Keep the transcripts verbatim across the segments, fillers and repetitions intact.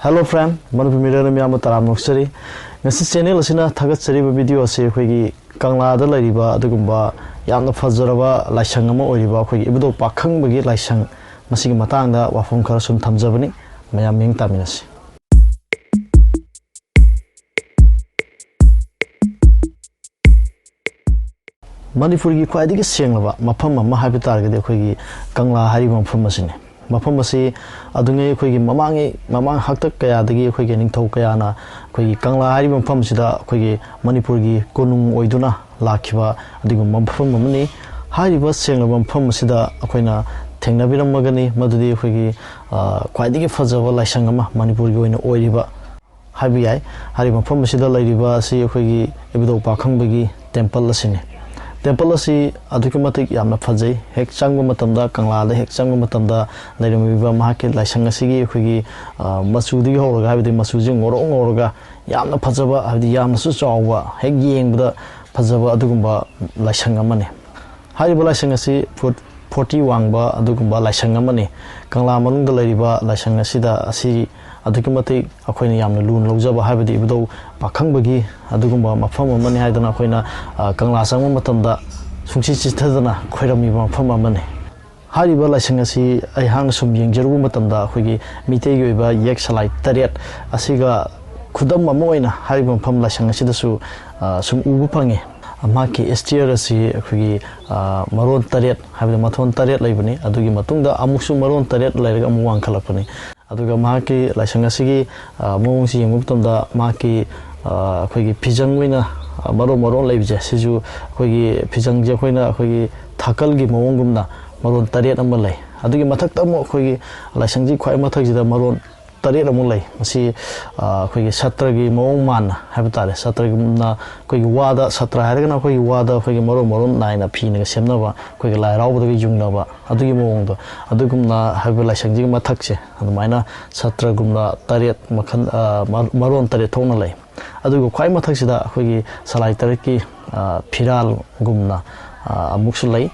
Hello friend, Manipur ꯃꯤꯔꯣꯟ ꯃꯤꯌꯥꯝꯕꯨ ꯇꯔꯥꯝꯅ ꯑꯣꯛꯆꯔꯤ꯫ ꯉꯁꯤ ꯆꯦꯅꯦꯜ ꯑꯁꯤꯅ ꯊꯥꯒꯠꯆꯔꯤꯕ ꯚꯤꯗꯤꯑꯣ ꯑꯁꯤ ꯑꯩꯈꯣꯏꯒꯤ ꯀꯪꯂꯥꯗ ꯂꯩꯔꯤꯕ ꯑꯗꯨꯒꯨꯝꯕ ꯌꯥꯝꯅ ꯐꯖꯔꯕ ꯂꯥꯏꯁꯪ ꯑꯃ ꯑꯣꯏꯔꯤꯕ ꯑꯩꯈꯣꯏꯒꯤ ꯏꯕꯨꯙꯧ ꯄꯥꯈꯪꯕꯒꯤ ꯂꯥꯏꯁꯪ, ꯃꯁꯤꯒꯤ ꯃꯇꯥꯡꯗ ꯋꯥꯐꯝ ꯈꯔ ꯁꯨꯝ ꯊꯝꯖꯕꯅꯤ꯫ ꯃꯌꯥꯝ ꯃꯤꯠꯌꯦꯡ ꯇꯥꯃꯤꯟꯅꯁꯤ꯫ ꯃꯅꯤꯄꯨꯔꯒꯤ ꯈ꯭ꯋꯥꯏꯗꯒꯤ ꯁꯦꯡꯂꯕ ꯃꯐꯝ ꯑꯃ ꯍꯥꯏꯕ ꯇꯥꯔꯒꯗꯤ ꯑꯩꯈꯣꯏꯒꯤ ꯀꯪꯂꯥ ꯍꯥꯏꯔꯤꯕ ꯃꯐꯝ ꯑꯁꯤꯅꯤ꯫ ꯃꯐꯝ ꯑꯁꯤ ꯑꯗꯨꯉꯩ ꯑꯩꯈꯣꯏꯒꯤ ꯃꯃꯥꯡꯉꯩ, ꯃꯃꯥꯡ ꯍꯥꯛꯇꯛ ꯀꯌꯥꯗꯒꯤ ꯑꯩꯈꯣꯏꯒꯤ ꯅꯤꯡꯊꯧ ꯀꯌꯥꯅ ꯑꯩꯈꯣꯏꯒꯤ ꯀꯪꯂꯥ ꯍꯥꯏꯔꯤꯕ ꯃꯐꯝ ꯑꯁꯤꯗ ꯑꯩꯈꯣꯏꯒꯤ ꯃꯅꯤꯄꯨꯔꯒꯤ ꯀꯣꯅꯨꯡ ꯑꯣꯏꯗꯨꯅ ꯂꯥꯛꯈꯤꯕ ꯑꯗꯨꯒꯨꯝꯕ ꯃꯐꯝ ꯑꯃꯅꯤ꯫ ꯍꯥꯏꯔꯤꯕ ꯁꯦꯡꯂꯕ ꯃꯐꯝ ꯑꯁꯤꯗ ꯑꯩꯈꯣꯏꯅ ꯊꯦꯡꯅꯕꯤꯔꯝꯃꯒꯅꯤ ꯃꯗꯨꯗꯤ ꯑꯩꯈꯣꯏꯒꯤ, ꯑ, ꯈ꯭ꯋꯥꯏꯗꯒꯤ ꯐꯖꯕ ꯂꯥꯏꯁꯪ ꯑꯃ ꯃꯅꯤꯄꯨꯔꯒꯤ ꯑꯣꯏꯅ ꯑꯣꯏꯔꯤꯕ ꯍꯥꯏꯕ ꯌꯥꯏ꯫ ꯍꯥꯏꯔꯤꯕ ꯃꯐꯝ ꯑꯁꯤꯗ ꯂꯩꯔꯤꯕ ꯑꯁꯤ ꯑꯩꯈꯣꯏꯒꯤ ꯏꯕꯨꯙꯧ ꯄꯥꯈꯪꯕꯒꯤ ꯇꯦꯝꯄꯜ ꯑꯁꯤꯅꯤ꯫ ꯇꯦꯝꯄꯜ ꯑꯁꯤ ꯑꯗꯨꯛꯀꯤ ꯃꯇꯤꯛ ꯌꯥꯝꯅ ꯐꯖꯩ꯫ ꯍꯦꯛ ꯆꯪꯕ ꯃꯇꯝꯗ, ꯀꯪꯂꯥꯗ ꯍꯦꯛ ꯆꯪꯕ ꯃꯇꯝꯗ ꯂꯩꯔꯝꯃꯤꯕ ꯃꯍꯥꯛꯀꯤ ꯂꯥꯏꯁꯪ ꯑꯁꯤꯒꯤ ꯑꯩꯈꯣꯏꯒꯤ, ꯑ, ꯃꯆꯨꯗꯒꯤ ꯍꯧꯔꯒ, ꯍꯥꯏꯕꯗꯤ ꯃꯆꯨꯁꯦ ꯉꯧꯔꯣꯛ ꯉꯧꯔꯒ ꯌꯥꯝꯅ ꯐꯖꯕ, ꯍꯥꯏꯕꯗꯤ ꯌꯥꯝꯅꯁꯨ ꯆꯥꯎꯕ, ꯍꯦꯛ ꯌꯦꯡꯕꯗ ꯐꯖꯕ ꯑꯗꯨꯒꯨꯝꯕ ꯂꯥꯏꯁꯪ ꯑꯃꯅꯤ꯫ ꯍꯥꯏꯔꯤꯕ ꯂꯥꯏꯁꯪ ꯑꯁꯤ ꯐꯨꯠ ꯐꯣꯔꯇꯤ ꯋꯥꯡꯕ ꯑꯗꯨꯒꯨꯝꯕ ꯂꯥꯏꯁꯪ ꯑꯃꯅꯤ꯫ ꯀꯪꯂꯥ ꯃꯅꯨꯡꯗ ꯂꯩꯔꯤꯕ ꯂꯥꯏꯁꯪ ꯑꯁꯤꯗ, ꯑꯁꯤ ꯑꯗꯨꯛꯀꯤ ꯃꯇꯤꯛ ꯑꯩꯈꯣꯏꯅ ꯌꯥꯝꯅ ꯂꯨꯅ ꯂꯧꯖꯕ, ꯍꯥꯏꯕꯗꯤ ꯏꯕꯨꯙꯧ ꯄꯥꯈꯪꯕꯒꯤ ꯑꯗꯨꯒꯨꯝꯕ ꯃꯐꯝ ꯑꯃꯅꯤ ꯍꯥꯏꯗꯅ ꯑꯩꯈꯣꯏꯅ, ꯑ, ꯀꯪꯂꯥ ꯆꯪꯕ ꯃꯇꯝꯗ ꯁꯨꯡꯆꯤꯠ ꯆꯤꯠꯊꯗꯅ ꯈꯣꯏꯔꯝꯃꯤꯕ ꯃꯐꯝ ꯑꯃꯅꯤ꯫ ꯍꯥꯏꯔꯤꯕ ꯂꯥꯏꯁꯪ ꯑꯁꯤ ꯑꯩꯍꯥꯛꯅ ꯁꯨꯝ ꯌꯦꯡꯖꯔꯨꯕ ꯃꯇꯝꯗ ꯑꯩꯈꯣꯏꯒꯤ ꯃꯤꯇꯩꯒꯤ ꯑꯣꯏꯕ ꯌꯦꯛ ꯁꯂꯥꯏ ꯇꯔꯦꯠ ꯑꯁꯤꯒ ꯈꯨꯗꯝ ꯑꯃ ꯑꯣꯏꯅ ꯍꯥꯏꯔꯤꯕ ꯃꯐꯝ ꯂꯥꯏꯁꯪ ꯑꯁꯤꯗꯁꯨ, ꯑ, ꯁꯨꯝ ꯎꯕ ꯐꯪꯉꯤ꯫ ꯃꯍꯥꯛꯀꯤ stair ꯑꯁꯤ ꯑꯩꯈꯣꯏꯒꯤ, ꯑ, ꯃꯔꯣꯟ ꯇꯔꯦꯠ, ꯍꯥꯏꯕꯗꯤ ꯃꯊꯣꯟ ꯇꯔꯦꯠ ꯂꯩꯕꯅꯤ꯫ ꯑꯗꯨꯒꯤ ꯃꯇꯨꯡꯗ ꯑꯃꯨꯛꯁꯨ ꯃꯔꯣꯟ ꯇꯔꯦꯠ ꯂꯩꯔꯒ ꯑꯃꯨꯛ ꯋꯥꯡꯈꯠꯂꯛꯄꯅꯤ꯫ ꯑꯗꯨꯒ ꯃꯍꯥꯛꯀꯤ ꯂꯥꯏꯁꯪ ꯑꯁꯤꯒꯤ, ꯑ, ꯃꯑꯣꯡꯁꯤ ꯌꯦꯡꯕ ꯃꯇꯝꯗ ꯃꯍꯥꯛꯀꯤ, ꯑ, ꯑꯩꯈꯣꯏꯒꯤ ꯐꯤꯖꯪ ꯑꯣꯏꯅ, ꯑ, ꯃꯔꯣꯟ ꯃꯔꯣꯟ ꯂꯩꯕꯁꯦ, ꯁꯤꯁꯨ ꯑꯩꯈꯣꯏꯒꯤ ꯐꯤꯖꯪꯁꯦ ꯑꯩꯈꯣꯏꯅ ꯑꯩꯈꯣꯏꯒꯤ ꯊꯥꯀꯜꯒꯤ ꯃꯑꯣꯡꯒꯨꯝꯅ ꯃꯔꯣꯟ ꯇꯔꯦꯠ ꯑꯃ ꯂꯩ꯫ ꯑꯗꯨꯒꯤ ꯃꯊꯛꯇ ꯑꯃꯨꯛ ꯑꯩꯈꯣꯏꯒꯤ ꯂꯥꯏꯁꯪꯁꯤ ꯈ꯭ꯋꯥꯏ ꯃꯊꯛꯁꯤꯗ ꯃꯔꯣꯟ ꯇꯔꯦꯠ ꯑꯃꯨꯛ ꯂꯩ꯫ ꯃꯁꯤ, ꯑ, ꯑꯩꯈꯣꯏꯒꯤ ꯁꯇ꯭ꯔꯒꯤ ꯃꯑꯣꯡ ꯃꯥꯟꯅ ꯍꯥꯏꯕ ꯇꯥꯔꯦ꯫ ꯁꯇ꯭ꯔꯒꯨꯝꯅ ꯑꯩꯈꯣꯏꯒꯤ ꯋꯥꯗ, ꯁꯇ꯭ꯔ ꯍꯥꯏꯔꯒꯅ ꯑꯩꯈꯣꯏꯒꯤ ꯋꯥꯗ ꯑꯩꯈꯣꯏꯒꯤ ꯃꯔꯣꯟ ꯃꯔꯣꯟ ꯅꯥꯏꯅ ꯐꯤꯅꯒ ꯁꯦꯝꯅꯕ, ꯑꯩꯈꯣꯏꯒꯤ ꯂꯥꯏ ꯍꯔꯥꯎꯕꯗꯒ ꯌꯨꯡꯅꯕ ꯑꯗꯨꯒꯤ ꯃꯑꯣꯡꯗꯣ, ꯑꯗꯨꯒꯨꯝꯅ ꯍꯥꯏꯕ ꯂꯥꯏꯁꯪꯁꯤꯒꯤ ꯃꯊꯛꯁꯦ ꯑꯗꯨꯃꯥꯏꯅ ꯁꯇ꯭ꯔꯒꯨꯝꯅ ꯇꯔꯦꯠ ꯃꯈꯜ, ꯑ, ꯃ-, ꯃꯔꯣꯟ ꯇꯔꯦꯠ ꯊꯣꯛꯅ ꯂꯩ꯫ ꯑꯗꯨꯒ ꯈ꯭ꯋꯥꯏ ꯃꯊꯛꯁꯤꯗ ꯑꯩꯈꯣꯏꯒꯤ ꯁꯂꯥꯏ ꯇꯔꯦꯠꯀꯤ, ꯑ, ꯐꯤꯔꯥꯜꯒꯨꯝꯅ, ꯑ, ꯑꯃꯨꯛꯁꯨ ꯂꯩ꯫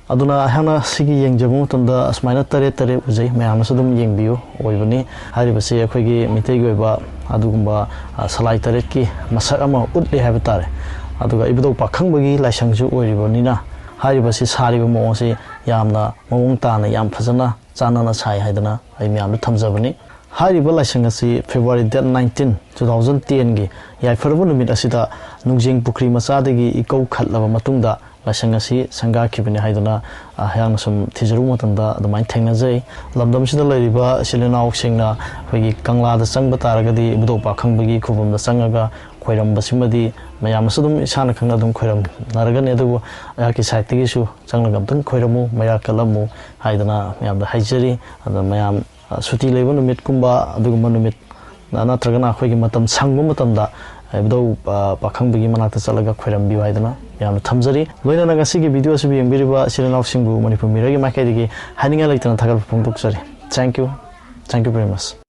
ꯑꯗꯨꯅ ꯑꯩꯍꯥꯛꯅ ꯁꯤꯒꯤ ꯌꯦꯡꯖꯕ ꯃꯇꯝꯗ ꯑꯁꯨꯃꯥꯏꯅ ꯇꯔꯦꯠ ꯇꯔꯦꯠ ꯎꯖꯩ꯫ ꯃꯌꯥꯝꯅꯁꯨ ꯑꯗꯨꯝ ꯌꯦꯡꯕꯤꯌꯨ꯫ ꯑꯣꯏꯕꯅꯤ꯫ ꯍꯥꯏꯔꯤꯕꯁꯤ ꯑꯩꯈꯣꯏꯒꯤ ꯃꯤꯇꯩꯒꯤ ꯑꯣꯏꯕ ꯑꯗꯨꯒꯨꯝꯕ, ꯑ, ꯁꯂꯥꯏ ꯇꯔꯦꯠꯀꯤ ꯃꯁꯛ ꯑꯃ ꯎꯠꯂꯦ ꯍꯥꯏꯕ ꯇꯥꯔꯦ꯫ ꯑꯗꯨꯒ ꯏꯕꯨꯙꯧ ꯄꯥꯈꯪꯕꯒꯤ ꯂꯥꯏꯁꯪꯁꯨ ꯑꯣꯏꯔꯤꯕꯅꯤꯅ ꯍꯥꯏꯔꯤꯕꯁꯤ ꯁꯥꯔꯤꯕ ꯃꯑꯣꯡꯁꯤ ꯌꯥꯝꯅ ꯃꯑꯣꯡ ꯇꯥꯅ, ꯌꯥꯝ ꯐꯖꯅ, ꯆꯥꯟꯅꯅ ꯁꯥꯏ ꯍꯥꯏꯗꯅ ꯑꯩ ꯃꯌꯥꯝꯗ ꯊꯝꯖꯕꯅꯤ꯫ ꯍꯥꯏꯔꯤꯕ ꯂꯥꯏꯁꯪ ꯑꯁꯤ February date nineteen, two thousand ten ꯒꯤ ꯌꯥꯏꯐꯔꯕ ꯅꯨꯃꯤꯠ ꯑꯁꯤꯗ ꯅꯨꯡꯖꯦꯡ ꯄꯨꯈ꯭ꯔꯤ ꯃꯆꯥꯗꯒꯤ ꯏꯀꯧ ꯈꯠꯂꯕ ꯃꯇꯨꯡꯗ ꯂꯥꯏꯁꯪ ꯑꯁꯤ ꯁꯪꯒꯥꯈꯤꯕꯅꯤ ꯍꯥꯏꯗꯨꯅ, ꯑ, ꯑꯩꯍꯥꯛꯅ ꯁꯨꯝ ꯊꯤꯖꯔꯨꯕ ꯃꯇꯝꯗ ꯑꯗꯨꯃꯥꯏꯅ ꯊꯦꯡꯅꯖꯩ꯫ ꯂꯝꯗꯝꯁꯤꯗ ꯂꯩꯔꯤꯕ ꯏꯆꯤꯜ ꯏꯅꯥꯎꯁꯤꯡꯅ ꯑꯩꯈꯣꯏꯒꯤ ꯀꯪꯂꯥꯗ ꯆꯪꯕ ꯇꯥꯔꯒꯗꯤ ꯏꯕꯨꯙꯧ ꯄꯥꯈꯪꯕꯒꯤ ꯈꯨꯕꯝꯗ ꯆꯪꯉꯒ ꯈꯣꯏꯔꯝꯕꯁꯤꯃꯗꯤ ꯃꯌꯥꯝꯅꯁꯨ ꯑꯗꯨꯝ ꯏꯁꯥꯅ ꯈꯪꯅ ꯑꯗꯨꯝ ꯈꯣꯏꯔꯝꯅꯔꯒꯅꯤ꯫ ꯑꯗꯨꯕꯨ ꯑꯩꯍꯥꯛꯀꯤ side ꯇꯒꯤꯁꯨ ꯆꯪꯂꯒ ꯑꯝꯇꯪ ꯈꯣꯏꯔꯝꯃꯨ, ꯃꯌꯥ ꯀꯠꯂꯝꯃꯨ ꯍꯥꯏꯗꯅ ꯃꯌꯥꯝꯗ ꯍꯥꯏꯖꯔꯤ꯫ ꯑꯗꯨꯅ ꯃꯌꯥꯝ, ꯑ, ꯁꯨꯇꯤ ꯂꯩꯕ ꯅꯨꯃꯤꯠꯀꯨꯝꯕ ꯑꯗꯨꯒꯨꯝꯕ ꯅꯨꯃꯤꯠ ꯅ-, ꯅꯠꯇ꯭ꯔꯒꯅ ꯑꯩꯈꯣꯏꯒꯤ ꯃꯇꯝ ꯁꯪꯕ ꯃꯇꯝꯗ ꯏꯕꯨꯙꯧ, ꯑ, ꯄꯥꯈꯪꯕꯒꯤ ꯃꯅꯥꯛꯇ ꯆꯠꯂꯒ ꯈꯣꯏꯔꯝꯕꯤꯌꯨ ꯍꯥꯏꯗꯅ ꯌꯥꯝꯅ ꯊꯝꯖꯔꯤ꯫ ꯂꯣꯏꯅꯅ ꯉꯁꯤꯒꯤ video ꯑꯁꯤꯕꯨ ꯌꯦꯡꯕꯤꯔꯤꯕ ꯏꯆꯤꯜ ꯏꯅꯥꯎꯁꯤꯡꯕꯨ ꯃꯅꯤꯄꯨꯔ ꯃꯤꯔꯔꯒꯤ ꯃꯥꯏꯀꯩꯗꯒꯤ ꯍꯥꯏꯅꯤꯡꯉꯥꯏ ꯂꯩꯇꯅ ꯊꯥꯒꯠꯄ ꯐꯣꯡꯗꯣꯛꯆꯔꯤ꯫ Thank you. Thank you very much.